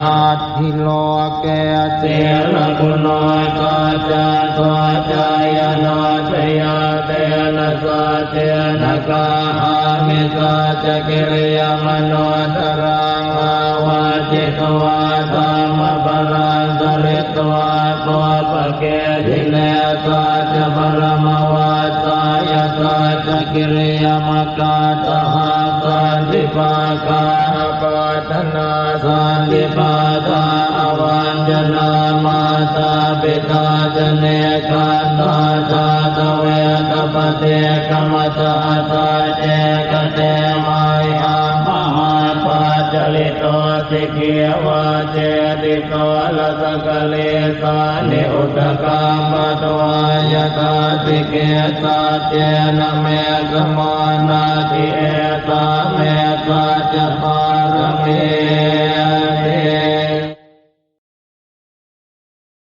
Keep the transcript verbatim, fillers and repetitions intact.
atthi loke. Sīlaguṇo saccaṃ soceyyanuddayā, tena saccena kāhāmi saccakiriyamanuttaraṃ. Āvajjitvā dhammabalaṃ saritvā pubbake jine saccabalamavassāya saccakiriyamakāsahaṃ. Santi pakkhā apattanā santi pādā avañcanā, mātā pitā ca nikkhantā jātaveda paṭikkama. Sahassacce kate mayhaṃ mahāpajjalito sikhī, vajjeti soḷasa karīsāni udakaṃ patvā yathā sikhī. Saccena me samo natthi, esā me saccapāramī.